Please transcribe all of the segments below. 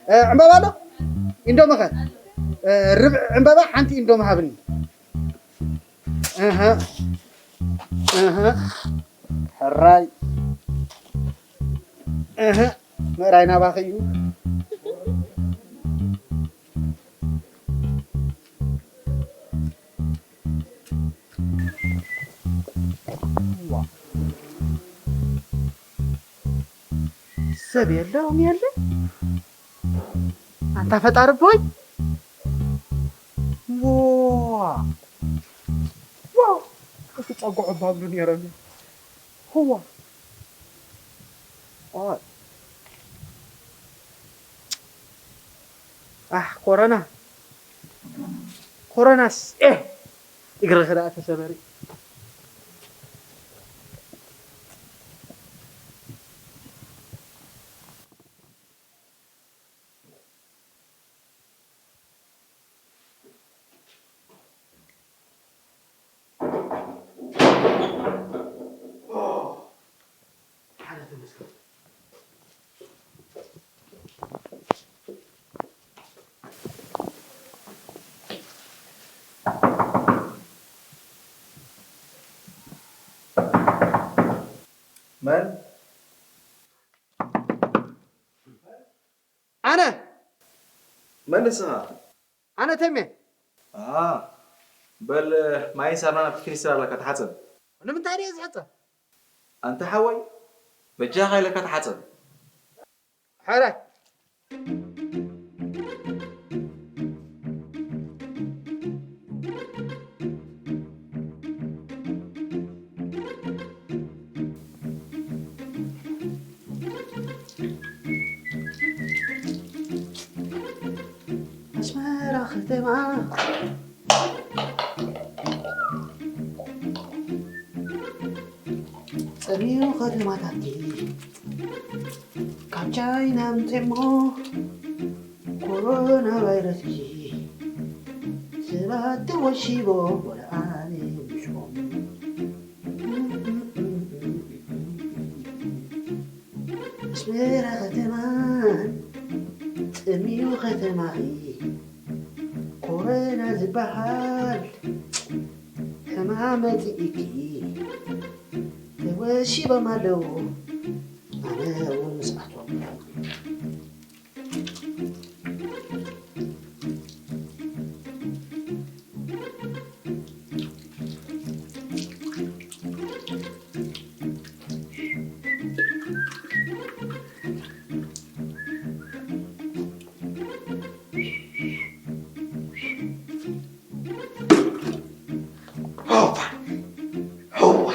እ፣ ዕምባባ ኣሎ? ኢንዶሚ ኸ? እ፣ ርብዒ ዕምባባ ሓንቲ ኢንዶሚ ሃብኒ። እህ፣ እህ፣ ሕራይ። እህ፣ ምእራይ ናባኺ እዩ። ሰብ የለ፣ ኦም የለ። ኣንታ ፈጣሪ ቦይ። ዋ! ዋ! እቲ ጸጉዑ ባብሉ ነይረኒ። ህዋ! ኦይ! ኣሕ፣ ኮሮና! ኮሮናስ! ኤህ! እግርኺ ደኣ ተሰበሪ። ሓደ ተመስገን። መን? ኣነ። መን ንስኻ? ኣነ ተሜ። ኣሃ። በል፣ ማይን ሳሙናን ኣብቲ ክኒስትር ኣለካ፣ ተሓጸብ። ንምንታይ ድየ ዝሕጸብ? ኣንታ ሓወይ፣ በጃኻ ኢለካ ተሓጸብ። ሕራይ። ኣስመራ ከተማ፣ ጸልዩ ከተማታትኪ፣ ካብ ቻይና ኣምጺኦሞ ኮሮና ቫይረስኪ፣ ሰባት ተወሺቦም ወላ ኣነ ምስኦም። ኣስመራ ከተማ፣ ጥምዩ ከተማኺ፣ ኮረና ዝበሃል ሕማም መጺእኪ፣ ተወሺቦም ኣለዉ፣ ኣነ እውን ምስኣቶም። ሆባ! ሆባ!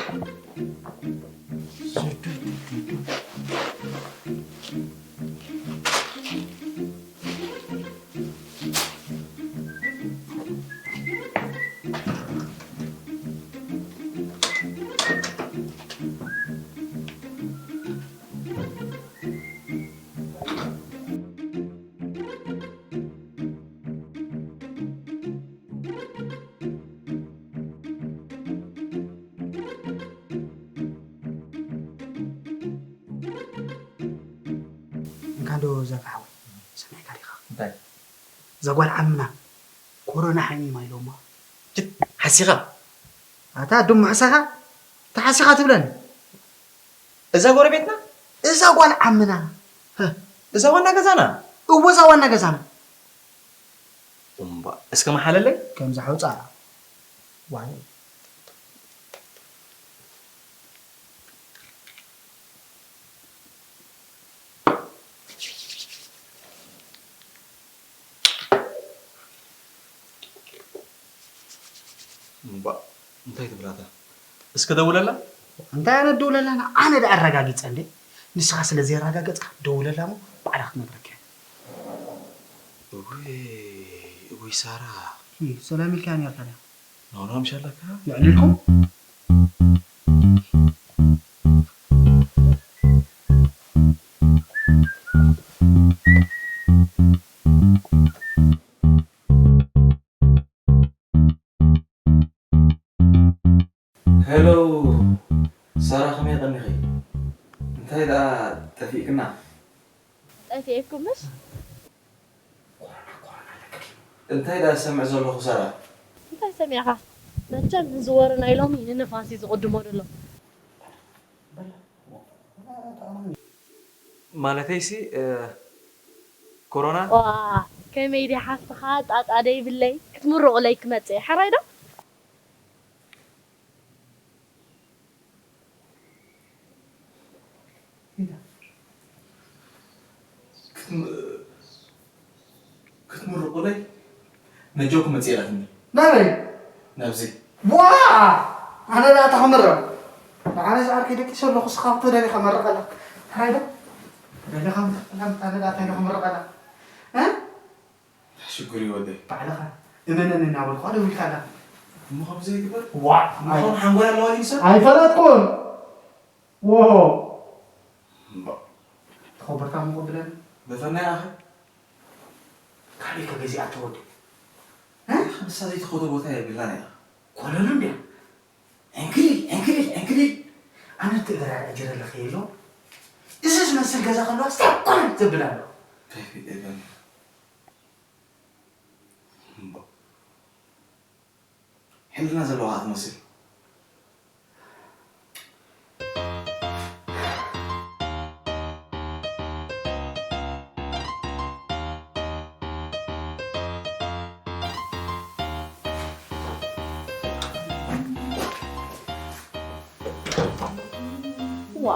እንካ ዶ ዘካ ሓወይ፣ ሰሚዕካ ዲኻ? እንታይ? እዛ ጓል ዓምና ኮሮና ሓሚማ ኢሎማ። ጅት፣ ሓሲኻ? ኣታ ድሙ ሕሳኻ? ተሓሲኻ ትብለኒ? እዛ ጎረቤትና? እዛ ጓል ዓምና። ህ። እዛ ዋና ገዛና? እወ፣ እዛ ዋና ገዛና። እምባ፣ እስከ መሓለለይ? ከምዛ ሕውፃ። ዋይ። እምባ፣ እንታይ ትብላታ? እስከ ደውለላ። እንታይ ኣነ ደውለላ? ኣነ ደኣ ኣረጋጊጸ እንዴ? ንስኻ ስለ ዘየረጋገጽካ ደውለላ እሞ ባዕላ ክትነግረካ እያ። እውይ፣ እውይ ሳራ። እይ፣ ሰላም ኢልካ ነርካ ድያ? ኖ፣ ኖ፣ ምሽ ኣለካ? የዕሊልኩም? ሄሎ፣ ሪእክና። ጠፊኤኩም ምሽ? እንታይ ዳ ሰምዕ ዘለኹ ሰራ? እንታይ ሰሚዕኻ? መቸም ዝወረ ናይ ሎሚ ንንፋስ እዩ ዝቕድሞ ዘሎ። ማለተይሲ፣ እ፣ ኮሮና? ዋ፣ ከመይ ድያ ሓፍትኻ? ጣጣ ደይብለይ ክትምርቑለይ ክመጽእ እየ። ሕራይ ዶ? ክትም-፣ ክትምርቑለይ ነጆኩም መጺእላትኒ። ናበይ? ናብዚ። ዋ! ኣነ ደኣ እታ ክምረቕ። ንዓነ ዝዓርከይ ደቂሰ ኣለኹ፣ እስኻ ተደሊኻ መርቐላ። ሕራይ ዶ? ተደሊኻ መርቐላ፣ ኣነ ደኣ እንታይ ኢለ ክምረቐላ? እ? ሽጉር እዩ ወደይ። ባዕልኻ እመነኒ እናበልኩ ደዊልካላ። እሞ ከምዚ ይግበር? ዋ! እሞ ከም ሓንጎል ኣለዋ ድዩ ሰብ? ኣይፈለጥኩን። ዎ! እምባ። ተኸበርካ እሞ ቅብለኒ። በፈናይ ኣኸ? ካበይ ከገዚኣ ተወዲ? እ? ንሳ ዘይትኸዶ ቦታ የብላን እያ። ኮለሉ እንድያ። ዕንክሊል፣ ዕንክሊል፣ ዕንክሊል። ኣነ እቲ እግራ ዕጅረ ለኸየሎ። እዚ ዝመስል ገዛ ከለዋ ስታኮን ዘብል ኣሎ። ከይፊ ኤቨን። እምባ። ሕልና ዘለዋ ትመስል። ዋ።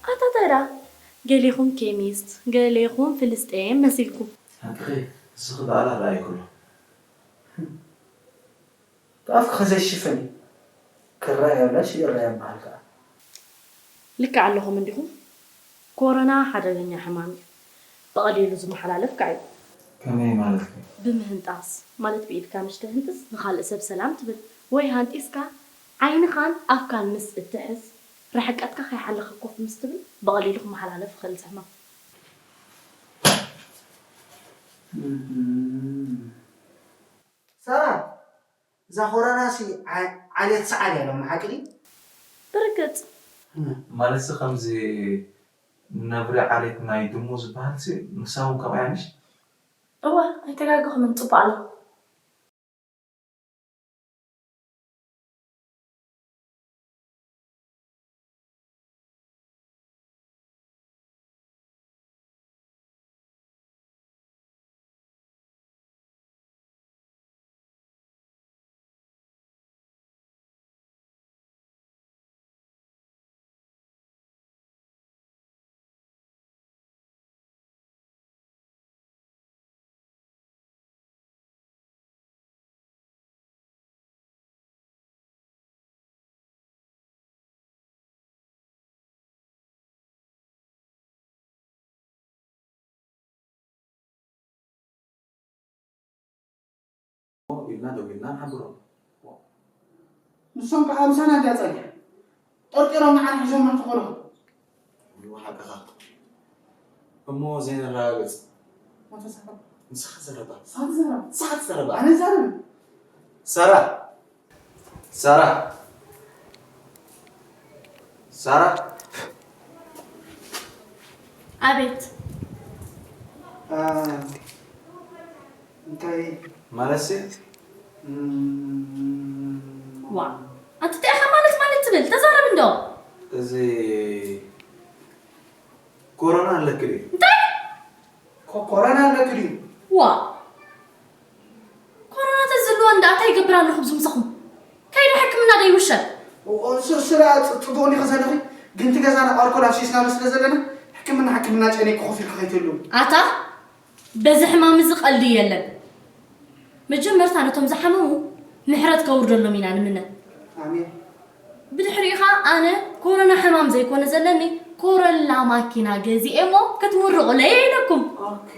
ኣታ ተራ፣ ገሌኹም ኬሚስት፣ ገሌኹም ፍልስጤም መሲልኩም። ሓቅኺ፣ እስኺ በዓል ኣርኣይ ኩሉ። ብኣፍኪ ከዘይሽፈን እዩ። ክረኣይ ኣብላሽ ይረኣይ ይበሃል ከኣ። ልክዕ ኣለኹም እንዲኹም። ኮሮና ሓደገኛ ሕማም እዩ። ብቐሊሉ ዝመሓላለፍ ከኣ እዩ። ከመይ ማለትኪ? ብምህንጣስ፣ ማለት ብኢድካ ምሽ ትህንጥስ ንኻልእ ሰብ ሰላም ትብል፣ ወይ ሃንጢስካ ዓይንኻን ኣፍካን ምስ እትሕዝ፣ ርሕቀትካ ከይሓለኻ ኮፍ ምስ ትብል፣ ብቐሊሉ ክመሓላለፍ ይኽእል እዚ ሕማም። እም። ሳራ፣ እዛ ኮሮናሲ ዓ-፣ ዓሌት ሰዓል እያ ሎሚ፣ ሓቂ ድዩ? ብርግጽ። እም። ማለትሲ ከምዚ ነብሪ ዓሌት ናይ ድሙ ዝበሃልሲ ንሳ እውን ከምኣ እያ ምሽ? እወ፣ ኣይተጋገኹምን፣ ጽቡቕ ኣሎ። ኢልና ደዊልና ንሓብሮም። ንሶም ከዓ ምሳና እንድያ ጸኒሐ። ጠርጢሮም ንዓና ሒዞምና ተኾለኹ። እዎ ሓቅኻ። እሞ ዘይነረጋግጽ። ሞተ ዘረባ። ንስኻ ዘረባ። ንስኻ ዘረባ። ንስኻ ዘረባ። ኣነ ዘረባ። ሳራ። ሳራ። ሳራ። ኣቤት። አ፣ እንታይ? ማለትሲ? እም፣ ዋ፣ ኣንቲ እንታይ ኢኻ ማለት ማለት ትብል? ተዛረብ እንዶ። እዚ ኮሮና ኣለኪ ድዩ? እንታይ? ኮ-፣ ኮሮና ኣለኪ ድዩ? ዋ፣ ኮሮና ተዝህልዋ እንዳ እንታይ ይገብር ኣለኹ ኣብዚ ምሳኹም? ከይዱ ሕክምና ዶ ይውሸብ? ኦ፣ ኦ፣ ስ-፣ ስራ ጽ-፣ ጽቡቕ እንዲኺ ዘለኺ፣ ግን እቲ ገዛና ኣልኮል ኣፍሲስናሉ ስለ ዘለና፣ ሕክምና፣ ሕክምና ጨኒቂ ኮፍ ኢልኪ ከይትህሉ። ኣታ፣ በዚ ሕማም እዚ ቀልዲ የለን። መጀመርታ ነቶም ዝሓመሙ ምሕረት ከውርደሎም ኢና ንምነ። ኣሜን። ብድሕሪኡ ኸኣ ኣነ ኮሮና ሕማም ዘይኮነ ዘለኒ፣ ኮረላ ማኪና ገዚኤ እሞ ክትምርቑለይ ኢለኩም። ኦኬ።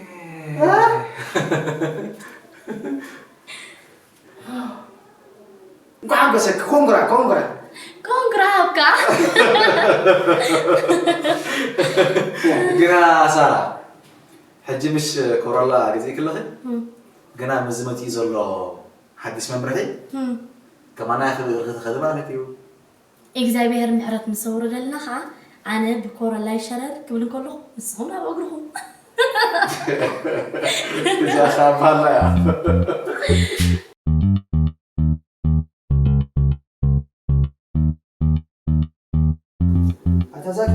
እ? እንኳዕ ሓጎሰኪ፣ ኮንግራ፣ ኮንግራ። ኮንግራ ሃብካ። ግና ሳራ፣ ሕጂ ምሽ ኮረላ ገዚእኪ ኣለኺ? እም። ግና ምስዚ መጺኡ ዘሎ ሓድሽ መምርሒ፣ እም። ከማና ኢኺ ብእግርኺ ትኸዲ ማለት እዩ። እግዚኣብሔር ምሕረት ምስ ኣውረደልና ኸዓ ኣነ ብኮረላይ ሸረር ክብል እንከለኹ ንስኹም ናብ እግርኹም። እዛ ሻምፓላ እያ። ኣታ ዛኪ፣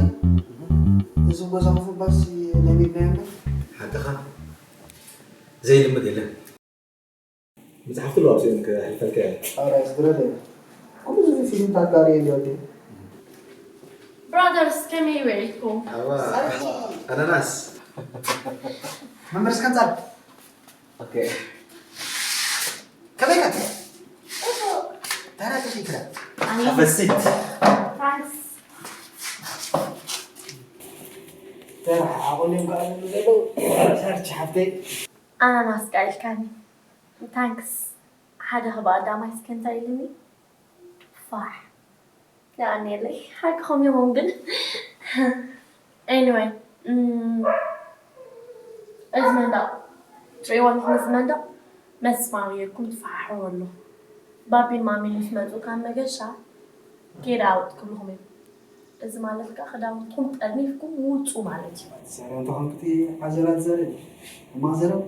እዚ ገዛኹም ባሲ ናይ ሚድና እምበር? ሓቅኻ ዘይልምድ የለን። መፅሓፍቲ ኣለዋ ኣብዚኦም ከሕልፈልካ እየ። ኣረ ዝግረደ ኩሉ እዚ ፊልምታት ጋር የለ ወዲ ብራደርስ ከመይ ውዒልኩም? ኣናናስ መምህር እስከንፃል ኦኬ። ከመይ ከ ተራ ተሸይክላ ሓፈሲት ታንክስ። ተራ ኣቆልዮም ከዓ ዘለዉ ሰርች ሓፍተይ ኣናናስ ቃ ኢልካኒ። ታንክስ። ሓደ ክበኣ ዳማይ እስከ እንታይ ኢልኒ? ፋሕ። የቐንየለይ። ሓቅኹም ኢኹም ግን። Anyway፣ እም፣ እዚ መንደቕ ትርእይዎ ኣለኹም፣ እዚ መንደቕ መስማር ጌርኩም ትፈሓሕሩ ኣለኹም። ባቢን ማሚን ምስ መፁ ካብ መገሻ ጌት ኣውት ክብልኹም እዮም። እዚ ማለት ከዓ ክዳውንትኩም ጠርኒፍኩም ውፁ ማለት እዩ። ሰላም ተኾንክቲ ሓዘራት ዘርኢ ሕማቕ ዘረብ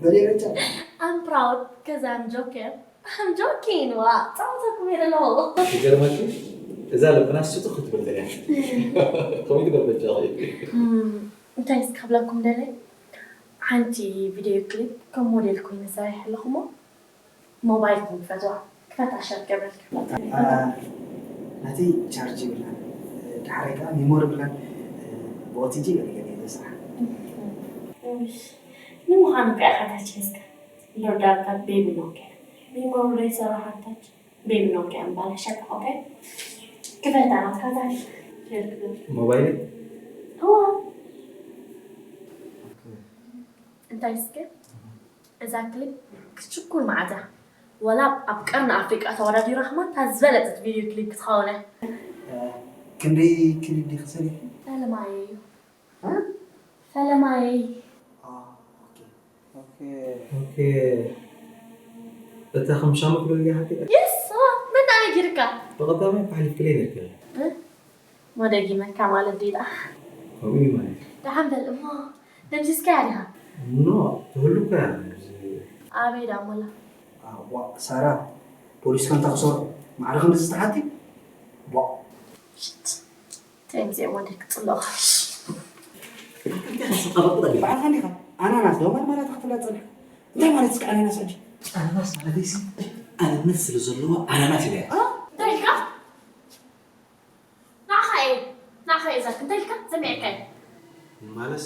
በሊዕ ብቻ I'm proud because I'm joker. I'm joking. ዋ ፃወተኩም እየ ዘለኹ። ይገርመኪ እዛ ልብና ስጡ ክትብል እያ። ከመይ ትገብር ጃቂ እም፣ እንታይ እስኪ ክብለኩም ደለ ሓንቲ ቪድዮ ክሊፕ ከም ሞዴል ኮይነ ሰሪሕ ኣለኹሞ ሞባይልኩም ክፈትዋ ክፈታ ሸር ገብረልካ ናተይ ቻርጅ ይብላን ድሓረይ ከዓ ሚሞሪ ብላን ብኦቲጂ ገለገለ እየ ዘስራሕ ንምዃኑ ከኣ ሓታች ሒዝካ ሎርዳርካ ቤቢ ኖኪያ ሚሞሪ ዘይሰራሓታች ቤቢ ኖኪያ ምባል ሕሸካ ኦኬ ክፈታ ናትካ ታሪክ ሞባይል እዋ እንታይ እስከ እዛ ክሊፕ ክትሽኩር መዓዛ ወላ ኣብ ቀርኒ ኣፍሪቃ ተወዳዲራ ከማን እታ ዝበለፀት ቪድዮ ክሊፕ ክትኸውን እያ ክንደይ ክሊፕ ዲኺ ሰሪሕኪ? ፈለማየ እዩ ፈለማየ ኦኬ ኦኬ እታ ከም ሻሙ ትብል እያ ሓቂ የስ መን ኣበይ ጊርካ ብቐዳማይ ባሕሊፍ ክለይ ነከለ መደጊመካ ማለት ድዩ ደኣ ከምኡ እዩ ማለት እዩ ደሓን በል እሞ ደምሲስካያ ዲኻ ኖ ትህሉ እኮ እያ ኣበይ ዳ ሞላ ዋ ሳራ ፖሊስ ከንታ ክሰርሑ ማዕረ ክንዲ ዝተሓቲ ዋ ሽት ተምዚኦም ወደ ክፅልኦኻ ባዕልኻ እንዲኻ ኣናናስ ዶ ማርማላት ክትብላ ፀኒሕካ እንታይ ማለት እስከ ኣናናስ ሕጂ ኣናናስ ማለት ሲ ኣነነት ስለ ዘለዎ ኣናናስ ኢለ እንታይ ኢልካ ንዓኻ እየ ንዓኻ እየ ዛክ እንታይ ኢልካ ሰሚዐካ እየ ማለት